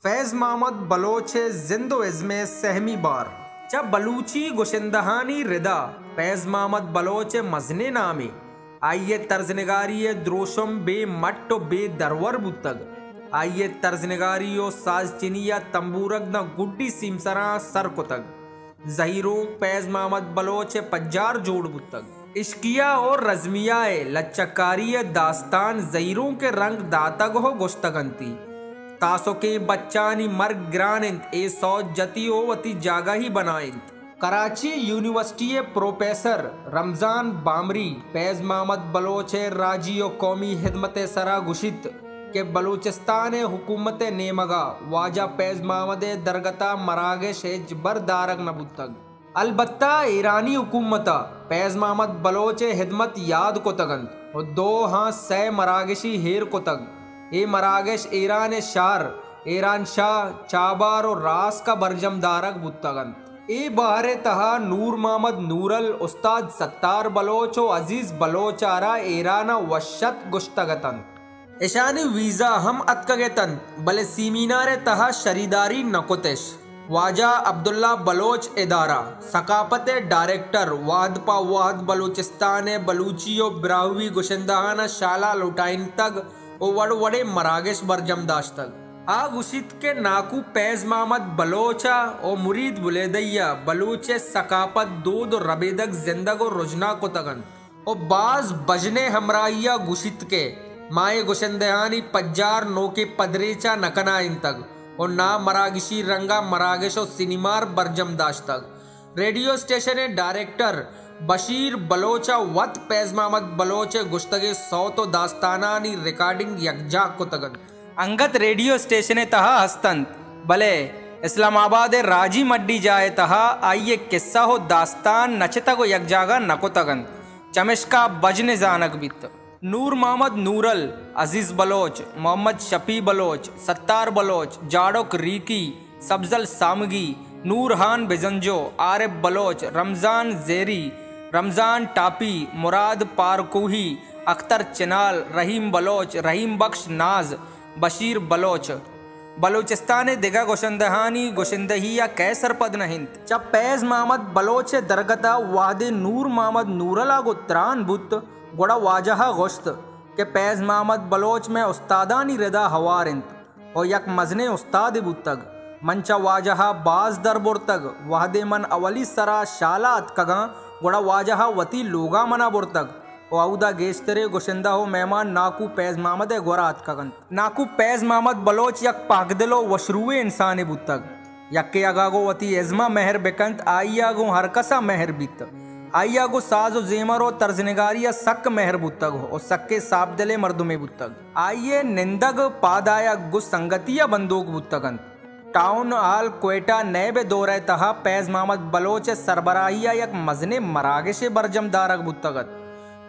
فیض محمد بلوچ ءِ زند ءُ ازم ءِ سہمی بار۔ چہ بلوچی گشندہانی ردا فیض محمد بلوچ ءِ مزنیں نامے۔ آئی ءِ طرزنگاری ءِ دروشم بے مٹ ءُ بے درور بوتگ۔ آئی ءِ طرزنگاری ءُ سازچنی ءَ تمبورگ داں گڈی سیمسراں سر کتگ۔ زہیرونک فیض محمد بلوچ ءِ پجار جوڑ بوتگ۔ عشقیہ ءُ رزمیہ ءِ لچہ کاری ءِ داستان زہیرونک ءِ رنگ داتگ ءُ گوشتگ انتی۔ تاسکیں بچانی مرگ گران انت، اے سوت جتی ءُ وتی جاگہی بنائینت۔ کراچی یونیورسٹی ءِ پروفیسر رمضان بامری فیض محمد بلوچ ءِ راجی ءُ قومی ہدمت ءِ سرا گوشیت کہ بلوچستان ءِ حکومت ءِ نیمگا واجہ فیض محمد ءِ درگتا مراگش ہچبر دارگ نہ بوتگ۔ البتہ ایرانی حکومت ءَ فیض محمد بلوچ ءِ ہدمت یاد کتگ انت ءُ دو ہاں سئے مراگشی ایر کتگ۔ اے مراگش ایران ءِ شہر ایران شاہ، چابہار ءُ راسک ءَ برجم دارگ بوتگ انت۔ اے بہر ءِ تہا نور محمد نورل، استاد ستار بلوچ ءُ عزیز بلوچ ءَ را ایران ءَ وش اتک گوشتگ اتنت۔ اشانی ویزا ہم اتکگ اتنت، بلے سیمینار ءِ تہا شریداری نہ کت اش۔ واجہ عبداللہ بلوچ ادارہ ثقافت ءِ ڈائریکٹر وہد پہ وہد بلوچستان ءِ بلوچی ءُ براہوئی گشندہاں شالا لوٹائینتگ ءُ وڑ وڑیں مراگش برجم داشتگ۔ آ گوشیت کہ ناکو فیض محمد بلوچ ءَ ءُ مرید بلیدئی ءَ بلوچ ءِ ثقافت، دود ءُ ربیدگ زندگ ءُ رژنا کتگ انت۔ ءُ باز بژن ءِ ہمراہی ءَ گوشیت کہ ما اے گشندہانی پجار نوکیں پدریچ ءَ نہ کنائینتگ ءُ نا مراگشی رنگ ءَ مراگش ءُ سینمار برجم داشتگ۔ ریڈیو اسٹیشن ءِ ڈائریکٹر بشیر بلوچ ءَ وت فیض محمد بلوچ ءِ گوشتگیں سوت ءُ داستانانی ریکارڈنگ یکجاہ کتگ انت۔ انگت ریڈیو اسٹیشن ءِ تہا ہست انت، بلے اسلام آباد ءِ راجی مڈی جاہ ءِ تہا آئی ءِ کسہ ءُ داستان نچتگ ءُ یک جاگہ نہ کتگ انت، چمشکا بژن ءِ زانگ بیت۔ نور محمد نورل، عزیز بلوچ، محمد شفیع بلوچ، ستار بلوچ، جاڑک ریکی، سبزل سامگی، نور ہان بزنجو، عارف بلوچ، رمضان زیری، رمضان ٹاپی، مراد پارکوہی، اختر چنال، رحیم بلوچ، رحیم بخش ناز، بشیر بلوچ۔ بلوچستان ءِ دگہ گشندہانی گشندہی ءَ کئے سرپد نہ انت؟ چہ فیض محمد بلوچ ءِ درگت ءَ وہدے نور محمد نورل ءَ گوں تران بوت، گڑا واجہ ءَ گوشت کہ فیض محمد بلوچ مئے استادانی ردا ہوار انت ءُ یک مزنیں استادے بوتگ۔ من چہ واجہ ءَ باز در برتگ۔ وہدے من اولی سرا شالا اتکگاں، گڑا واجہ ءَ وتی لوگا منا برتگ ءُ اودا گیشتریں گشندہ ءُ مہمان ناکو فیض محمد ءِ گورا اتکگ انت۔ ناکو فیض محمد بلوچ یک پاکدل ءُ وشروئیں انسانے بوتگ۔ یکے اگاں گوں وتی ازم ءَ مہر بکنت، آئی ءَ گوں ہر کس ءَ مہر بیت۔ آئی ءَ گوں ساز ءُ زیمر ءُ طرزنگاری ءَ سک مہر بوتگ ءُ سکیں ساپ دلیں مردمے بوتگ۔ آئی ءِ نندگ، پاد آیگ گوں سنگتی ءَ بندوک بوتگ انت۔ ٹاؤن ہال کوئٹہ نیب ءِ دورہ ءِ تہا فیض محمد بلوچ ءِ سربراہی ءَ یک مزنیں مراگشے برجم دارگ بوتگ ات۔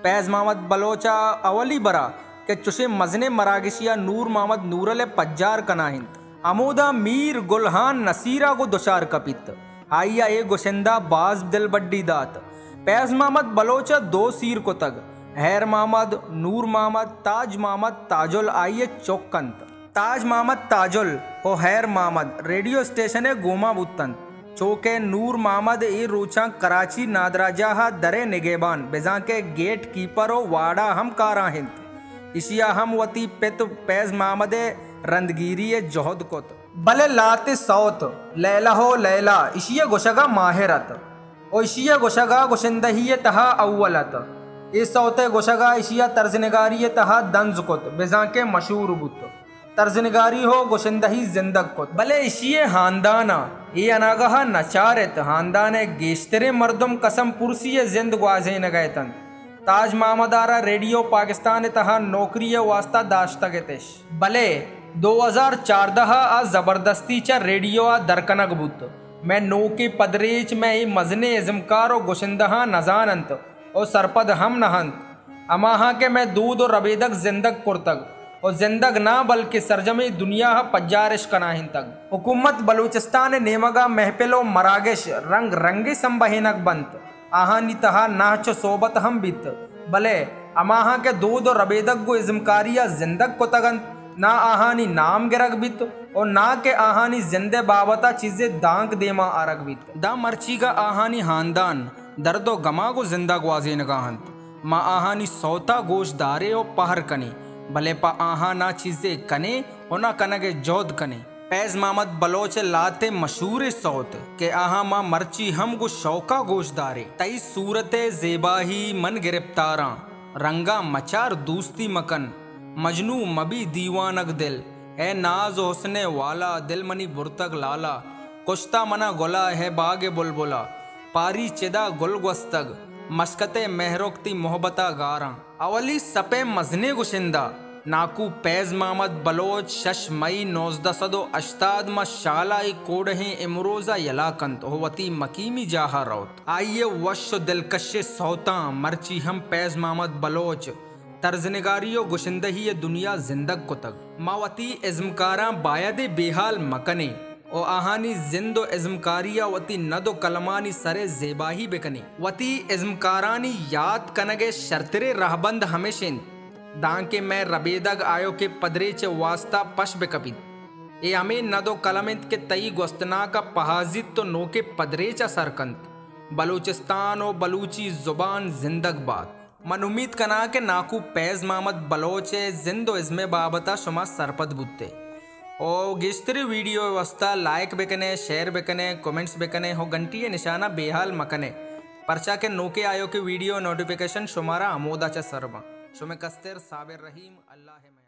فیض محمد بلوچ ءَ اولی برا کہ چشیں مزنیں مراگشے ءَ نور محمد نورل ءِ پجار کنائینت۔ ہمودا میر گل ہان نصیر ءَ گوں دچار کپیت۔ آئی ءَ اے گشندہ باز دلبڈی دات۔ فیض محمد بلوچ ءَ دو سیر کتگ، ہیر محمد، نور محمد، تاج محمد تاجل آئی ءِ چک انت۔ تاج محمد تاجل ءُ ہیر محمد ریڈیو اسٹیشن ءِ گوما بوت انت۔ چو کہ نور محمد اے روچاں کراچی نادراہجاہ ءِ در ءِ نگہبان، بزاں کہ گیٹ کیپر ءُ وارڈ ءَ ہم کار ءَ انت، ایشی ءَ ہم وتی پت فیض محمد ءِ رندگیری ءِ جہد کت۔ بلے لہتے سوت لیلہ ءُ لیلا ایشی ءِ گوشگ ءَ ماہر ات ءُ ایشی ءِ گوشگ ءَ گشندہی ءِ تہا اول ات۔ اے سوت ءِ گوشگ ءَ ایشی ءَ طرزنگاری ءِ تہا دنز کت، بزاں کہ مشہور بوت۔ طرزنگاری ءُ گشندہی زندگ کت۔ بلے ایشی ءِ ہاندان ءَ اے اناگہ ءَ نچار ات۔ ہاندان ءِ گیشتریں مردم کسم پرسی ءِ زند گوازینگ ءَ اتنت۔ تاج محمد ءَ را ریڈیو پاکستان ءِ تہا نوکری ءِ واستا داشتگ اتش۔ بلے دو ہزار چاردہ ءَ آ زبردستی چہ ریڈیو ءَ در کنگ بوت۔ مئے نوکیں پدریچ مئے اے مزنیں ازمکار ءُ گشندہاں نزان انت ءُ سرپد ہم نہ انت۔ ہماہاں کہ مئے دود ءُ ربیدگ زندگ کرتگ ءُ زندگ ناں بلکہ سرجمیں دنیا ءَ پجار اش کنائینتگ۔ حکومت بلوچستان ءِ نیمگ ءَ محفل ءُ مراگش رنگ رنگے سمبہینگ بنت۔ آہانی تہا ناچ ءُ صحبت ہم بیت، بلے ہماہاں کہ دود ءُ ربیدگ گوں ازمکاری ءَ زندگ کتگ انت، نہ آہانی نام گرگ بیت و نہ کہ آہانی زند ء بابت ء چیزے دانک دیما آرگ بیت۔ داں مرچیگا آہانی ہاندان درد و گما گوں زندہ گوازینگا انت۔ ما آہانی سوتا گوش داریں و پہر کنیں، بلے پہ آہانا چیزے کنیں و نہ کنگ ء جہد کنیں۔ پیز محمد بلوچ ء لہتیں مشہوریں سوت کہ آہاں ما مرچی ہم گوں شوقا گوش داریں۔ تئی صورت ء زیباہی من گرپتاراں، رنگاں مچار دوستی مکن، مجنوں مبی دیوانگ دل، اے ناز و حسن ء والا، دل منی برتگ لالا، کشتا منا گلا، ہے باگ ء بلبلا، پاری چدا گل گوستگ، مسکت ء مہرک تئی محبتا گاراں۔ اولی سپیں مزنیں گشندہ ناکو پیز محمد بلوچ شش مئی نوزدہ سد و ہشتاد ماں شالائی کوڑہیں امروزا یلا کنت و وتی مقیمی جاہا روت۔ آئی ء وش و دلکشیں سوتاں مرچی ہم پیز محمد بلوچ طرزنگاری و گشندہی ء دنیا زندگ کتگ۔ ما وتی ازمکاراں بایدیں بے ہال مکنیں و آہانی زند و ازمکاری ء وتی ند و قلمانی سر ء زیباہی بکنیں۔ وتی ازمکارانی یات کنگ ء شرتریں رہبند ہمیش انت دانکہ مئے ربیدگ آیوکیں پدریچ ء واستا پش بکپیت۔ اے ہمے ند و قلم انت کہ تئی گوستناک ء پہازیت و نوکیں پدریچ ء سر کنت۔ بلوچستان و بلوچی زبان زندگ بات۔ من امیت کناں کہ ناکو پیز محمد بلوچ ء زند و ازم ء بابت ء شما سرپد بوت ئے۔ او گیشتریں ویڈیو ء واستا لائک بکن ئے، شیئر بکن ئے، کمنٹس بکن ئے، ہو گھنٹی ء نشان ء بے ہال مکن ئے، پرچا کہ نوکیں آیوکیں ویڈیو ء نوٹیفیکیشن شمارا ہمودا چہ سر باں۔ شمئے کستر صابر رحیم، اللہ ء میار۔